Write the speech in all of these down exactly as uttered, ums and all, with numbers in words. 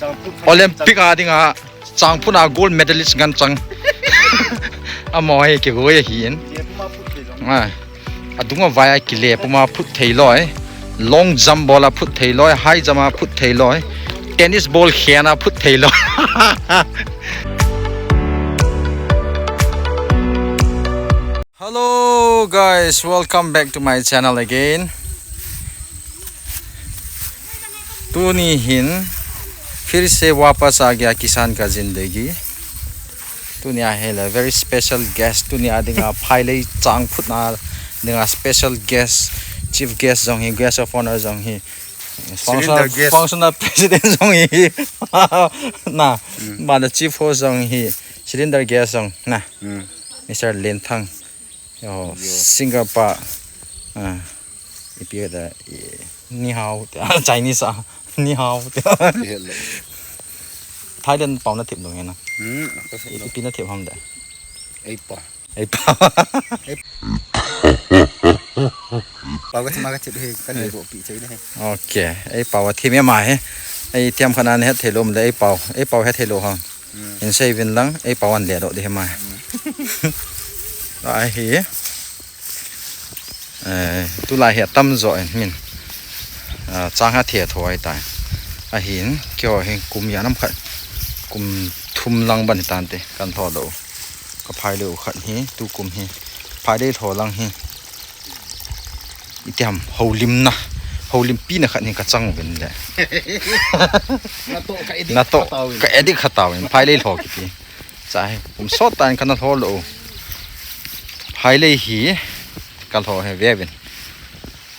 Olympic a dinga changphut a gold medalist ngan chang. Amo hi kigoi ahi in. Ah. Adunga vai a kile puma phut thei loi. Long jump ball a phut thei loi, high jump a phut thei loi. Tennis ball khen a phut thei loi. Hello guys, welcome back to my channel again. Tuni hin फिर से वापस आ गया किसान का जिंदगी. Tuni a hi la very special guest, tuni a dinga phailei changphutna dinga special guest, chief guest jong hi, guest of honor jong hi, functional, cylinder guest, functional president jong hi. Na, mm, ba the chief host jong hi, cylinder guest jong na. Mm. Mister Lenthang. Yo, yo. Singapore. Ah, ipi da, i, ni hao, Chinese a, ni hao. Hello. Thailand pau na thip dong na. Hmm, apa sih? Ipi na thip ham da? Ei pa. Ei pa. Pau ka thima ka thip he, kan le go pi chai ne he. Okay, ei pau a thim ya ma he. Ei tiam khana ne het thei lom da ei pau. Ei pau het thei lo ham. Hmm. In sei vin lang, ei pau an le do de ma. Hmm. Ai hi. Eh, tulai hi atam jo in min. Ah, chang ha the thoi tai. Ahin, kio hi kum ya nam khat. Kum thum lang ban tan te, kan tho lo. Ka phailei u khat hi, tu kum hi. Phailei tho lang hi. Itiam, holimna, holimpi na khat hi ka chang uvin le. Na to ka edit, na to khatau in, ka edit khatau in, phailei tho kiti. Cha hi, kum sot tan kana tho lo. Phailei hi, ka tho he ve vin.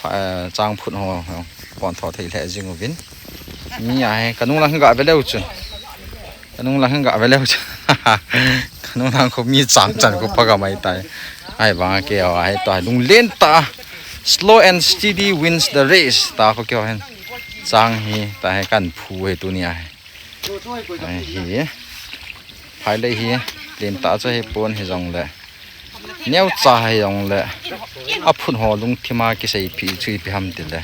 Pha-, eh, changphut ho, ho, pon tho thei le jing uvin. Mi a he, ka nung lang ga ve leu chun. Ka nung lang ga ve leu chun. Ka nung lang ko mi chang chan ko pha ga mai tai. Ai bang ke a, ai ta lung len ta. Slow and steady wins the race. Ta ko kio hen. Chang hi, ta he kan phu he tuni a he. Ai hi. Phailei hi. Len ta cha he pon hi jong le. Neo cha hi jong le. A phun ho lung thima kisei pi chui pi ham ti le.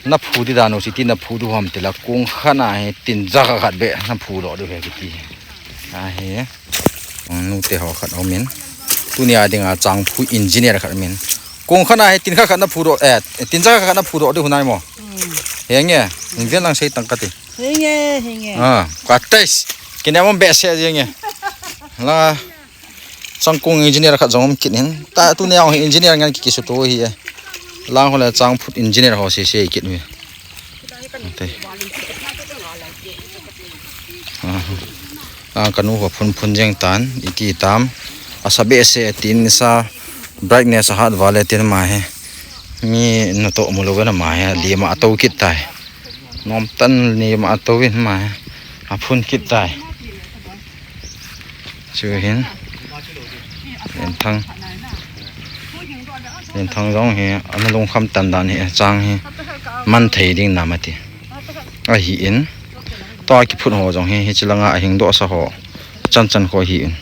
Na phu di dan u si ti na phu du ham ti la kung khat a hi tin ja kha khat be na phu lo du he kiti. A hi. Nu te ho khat om in. Tuni a dinga chang phu engineer khat min. Kung khat a hi tin kha khat na phu do, eh, tin ja kha khat na phu do du hunai mo. Hmm. He nge, in ven lang sei tang ka ti. He nge, he nge. Ah, ka tes. Kine mo be se je nge. La. Changkung engineer khat jong um kit hin. Ta tuni a hi engineer ngan ki kisu to hi e. Lang ho le chang phut engineer ho se se kit hi. Te. Ah. Ah, ka nu ho phun phun jeng tan, iti tam. Asa be se tin sa brightness a hat vale tin ma he. Mi na to mu lo na ma he, li ma to kit tai. Nom tan ni ma to vin ma he. A phun kit tai. Chu hin. Lenthang. Lenthang jong hi, ana lungkham tan dan hi, chang hi. Man thei ding na ma ti. A hi in. Tua kiphut ho jong hi, hi chilanga a hing do sa ho. Chan chan ho hi in.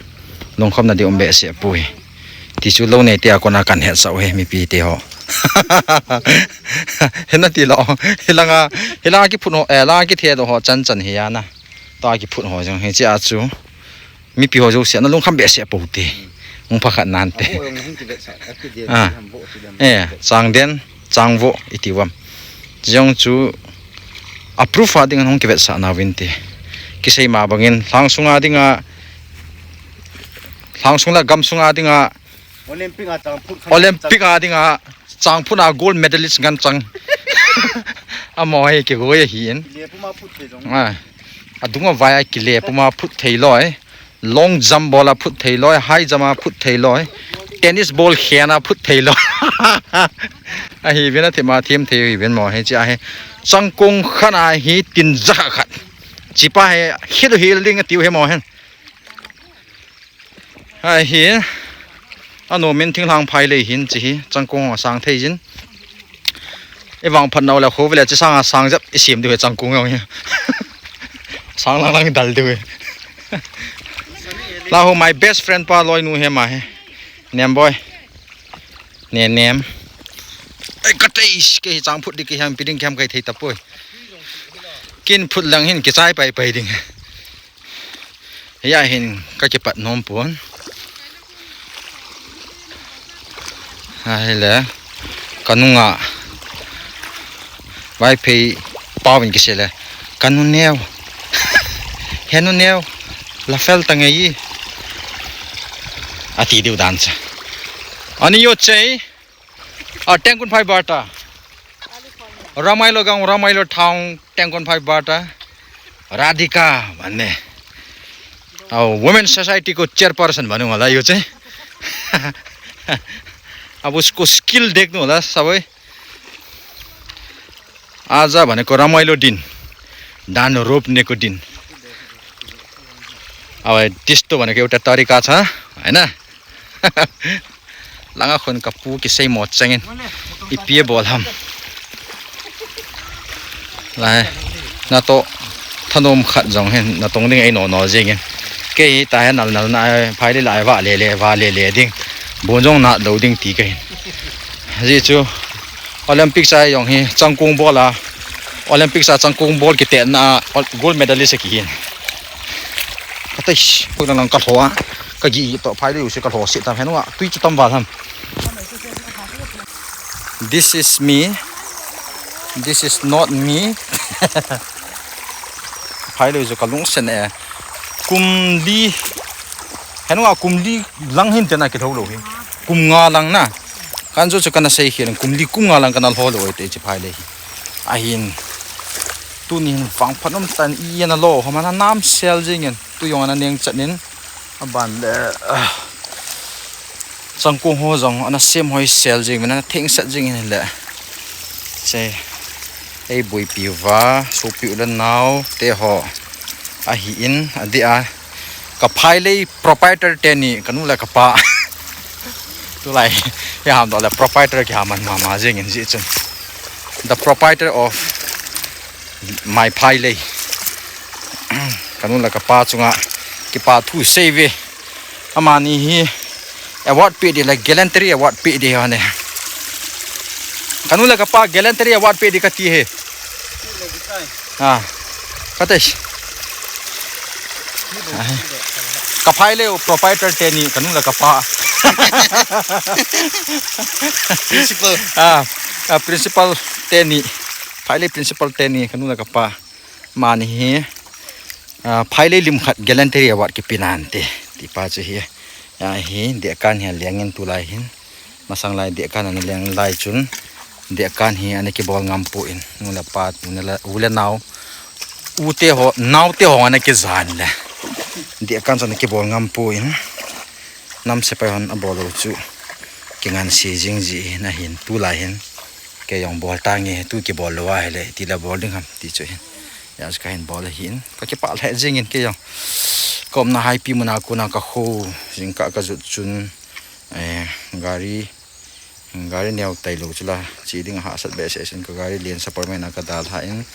Lungkham na di um be se pui. Ti chu lo nei te a kona kan het sa u he mipi te ho. Hena ti lo. Hilanga, hilanga kiphut ho, eh, langa kithe do ho chan chan hi ana. Tua kiphut ho jong hi chi a chu. Mipi ho jouse ana lungkham behseh pou te. Hung pha khat nan te. Abo jong hung kivetsah, a kidel, ah, ham vo, kidel, eh, kivetsah. Chang den, chang vo, iti uvam. Jong chu approve a ding hung kivetsah na uvin te. Kisei ma bangin, lhang sunga dinga, lhang sung le gam sunga dinga, Olympic a chang phut khan Olympic a dinga, chang phut a gold medalist ngan chang. Amo hi kigoi ahi in. Kile puma phut thei jong. Ah. Adunga vai a kile puma phut thei loi. Long jump ball a phut thei loi, high jump a phut thei loi. Tennis ball khen a phut thei loi. Ahi vin a thim a thim thei hi vin mo hi chi ahi. Changkong khat a hi tin ja khat. Chi pa hi hil hil ding a tiu hi mo hen. Ahi. Ano min thinglhang phai lei hin chi hi. Changkong a sang thei jin. I vang phat nau le khu vele chi sang a sang jep i sim diu he changkong jong hi. Sang lang lang dal diu he. La ho my best friend pa loi nu he ma he. Nem boy. Ne nem. Ei ka tei ke hi chang phut di ke hiam pi ding ke hiam kai thei ta poi. Kin phut lang hin kichai pai pai ding. Hiya hin ka kipat nom pon. Ahile, ka nunga Vaiphei pau in kisei le, ka nu neo. He nu neo, la fel ta nge i. Ati diu dan cha. Ani yo chei, a tengkun phai barta. Ramailo gang, Ramailo town, tengkun phai barta. Radhika, mane. Au, Women Society ko chairperson banu wala yo chei. Ab usko skill dekhne wala, saboi. Aja bane ko Ramailo din. Dan rope ne ko din. Awe, tisto bane ke uta tarika cha. Hai na. Langa khun ka pu kisei mo chengin. Ipi bol ham. Lai. Na to thanom khat jong hin na tong ding ei no no jengin. Kei ta he nal nal na phai le lai va le le va le le ding. Bon jong na lo ding ti ka hin. Ji chu Olympics a jong hi changkung bol a, Olympics a changkung bol kite na gold medalist a kihin. Ka tei, puk lang lang ka lho a, ka gi to phai le u se ka lho se tam hen wa, tui chu tam val ham. This is me. This is not me. Phai le u se ka lungsen e. Kum li. Hen wa kum li lang hin te na ki lho lo hi. Kum nga lang na. Kan jo chu kana sei hin kum li kum nga lang kana lho lo te chi phai le hi. Ahin. Tuni hin vangphat um tan i ana lo, homa na nam sel jingin. Tu jong ana neng chat nin. Aban le, ah, changkung ho jong ana sem hoi sel jing, ana theng sat jing in le. Che, ei boipi uva, sopi u le nao te ho. Ahin, adeh a, ka phai le proprietor teni, ka nu le ka pa. Tulai, ya ham do le proprietor ki ham man mama jing in ji chun. The proprietor of my phai le. Ka nu le ka pa chunga kipa thu sei ve. Amani hi award pe di le, gallantry award pe di hone. Ka nu le ka pa gallantry award pe di ka ti he. Ah. Ka te. Ka phai le proprietor teni ka nu le ka pa. Principal. Ah, ah, principal teni. Phai le principal teni ka nu le ka pa. Amani hi, ah, phai le lim khat gallantry award kipe nante. Ti pa chu hi. Ya hi, dehkan hi a leng in tulai hin. Masang lai dehkan ana leng lai chun. Dehkan hi ana kibol ngam pon. Nu le pa, u le nao. U te ho, nao te ho ana kijan le. Dehkan chu ana kibol ngam pon. Nam sepai hon abol u chu. Kingan si jing ji na hin tulai hin. Kei jong bol tange, tu kibol lou a hile, ti la bol ding ham, ti chu hin. Ya chu ka hin bol ahin. Ka kipah lheh jingin kei jong. Ka umna Haipi muna kona ka kho, jingkah ka jot chun, eh, gari, gari neo tailou chu la, che ding ahahsat behseh in ka gari len sa por mai na ka dalha in,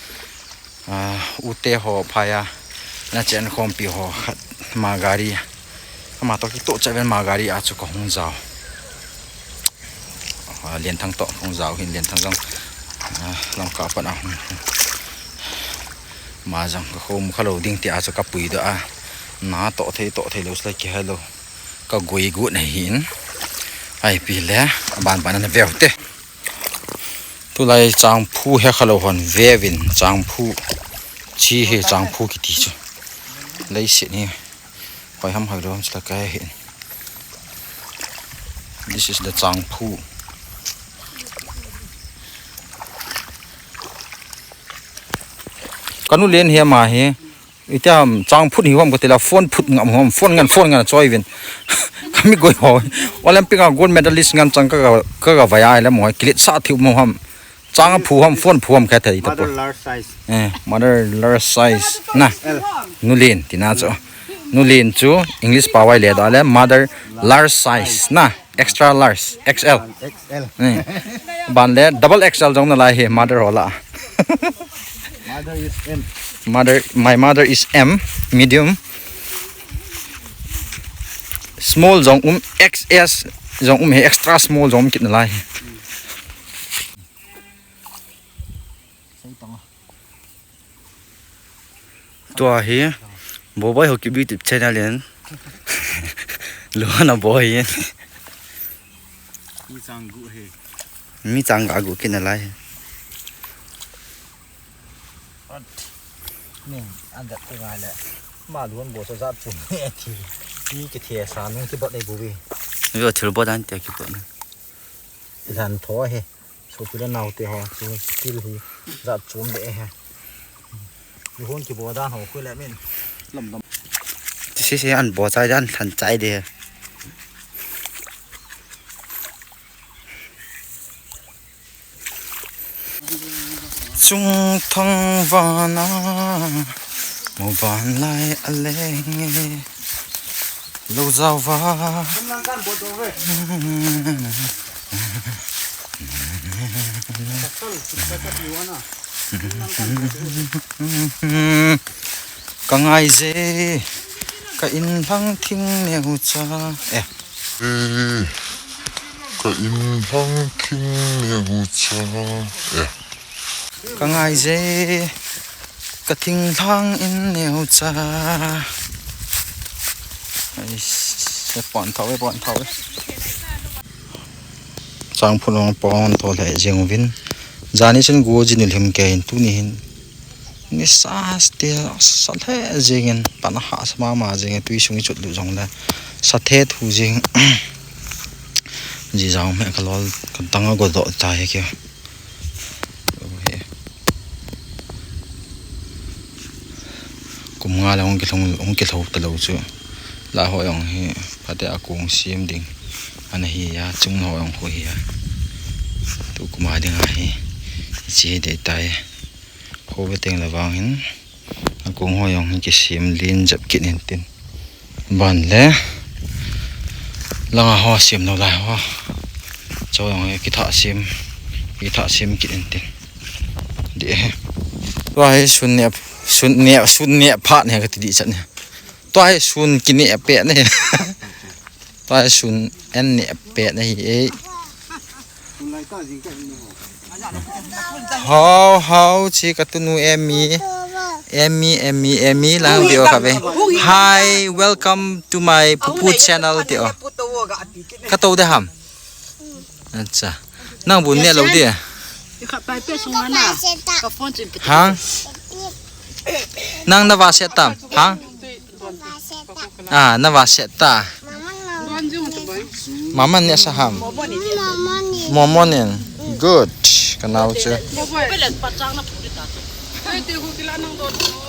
ah, u te ho phai a, na chen khompi ho khat ma gari, ama to kitoh chavin ma gari a chu ka hung jao. Ah, Lianthang to hung jao hin Lianthang jong, ah, Lamka pat a hung. Ma jong ka khom kha lou ding ti a chu ka pui doh a. Na to thei, to thei lou sla ki hello. Ka gui gu na hin. Ai pi le, aban ban na veu te. Tulai changphu he kha lou hon veuvin changphu. Chi he changphu kiti chu. Leiset ni. Hoi ham hoi lou ham chu la ka he hin. This is the changphu. Ka nu len hi ama hi. Iti ham changphut hi ham ka ti la phone phut ngam ham, phone ngan, phone ngan choi vin. Ka mi goi ho. Olympic a gold medalist ngan chang ka, ka, ka ga vai ai la mo kilet sa thiu mo ham. Chang a phu ham, phone phu ham ka thei ta po. Mother large size. Eh, mother large size. Na. L. Nu len, ti na chu. Nu len chu, English pao vai le da le, mother large size. Na, extra large, X L. X L. Eh. Ban le, double X L jong na lai he, mother ho la. Mother is M. Mother, my mother is M, medium. Small jong um, X S jong um he, extra small jong um kit na lai he. Sei tong a. Tua hi, Boboi Haokip YouTube channel in. Lona boi in. Mi chang gu he. Mi chang ga gu kina lai. Ning, an dat ko ngai le. Ma duan bo sa zat chum he thi. Mi ke the sa nung ki bot nei bu bi. Yo thil bot dan te ki bot. Lan tho he. Sopi le naote ho, chu skill hi jat chom le he. Ihon kibo dan ho khu le min. Lam lam. Sisi an bo chai dan than chai de. Chungthang vana, muvanlai aleng e. Lo jao va. Ka ngai je, ka inlhang thing neucha. Eh. Eh, ka inlhang thing neucha. Eh. Ka ngai je, ka thinglhang in neucha. Ai, se pon thau e, pon thau e. Chang phun ong pon thau le jeng uvin. Jani chun go jin lim ke in tuni hin. Ni sa ste sa le jeng in pan ha sa mama jeng in tui sung i chut lu jong le. Sa the thu jeng. Ji jao me ka lol ka tang a go do ta he ke. Kum nga le hung kilhung, hung kilhou talou chu. La ho jong hi, phate a kung sim ding. Ana hi a, chung ho jong khu hi a. Tu kum a ding a hi. Chi dei tai. Kho ve teng le vang hin. A kung ho jong hi kisim lin jep kit hin tin. Ban le langa ho sim no lai ho. Cho jong hi kitha sim, kitha sim kit in tin. Di he. Tua hi sun ne, sun ne, sun ne phat ne ka ti di chat ne. Tua hi sun kine pe ne. Tua hi sun en ne pe ne hi e. Hao, hao, chi ka tunu Emmy. Emmy, Emmy, Emmy, lang video ka ve. Hi, welcome to my pupu channel, ti o. Ka to de ham. Acha. Nang bu ne lo de. Hang? Nang na va se tam. Hang? Ah, na va se ta. Mama ne sa ham. Momo nen. Good. Ka nao che.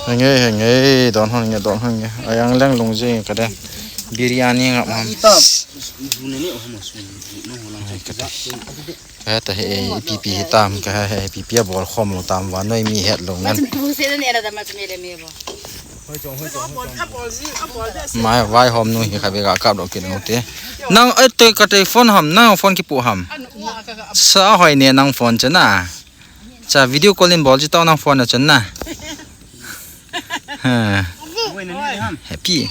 Henge, henge, don hon nge, don hon nge. Ayang leng lung je ka de. Biryani ngap ham. Ai, ka de. Ka ta he, ipi pi hi tam, ka he, ipi pi a bol khom lo tam, va noi mi het lo ngan. Mai vai hom nu hi kha ve ga kap lo kin u te. Nang, eh, te ka te phone ham, nang phone kipu ham. Sa hoi ne nang phone che na. Cha video call in bol chi tau nang phone na chen na. Ha. Happy.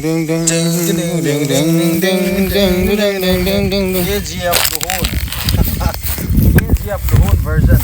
Ding, ding, ding. Ding, ding, ding. Ding, ding, ding. K G F Luhun. K G F Luhun version.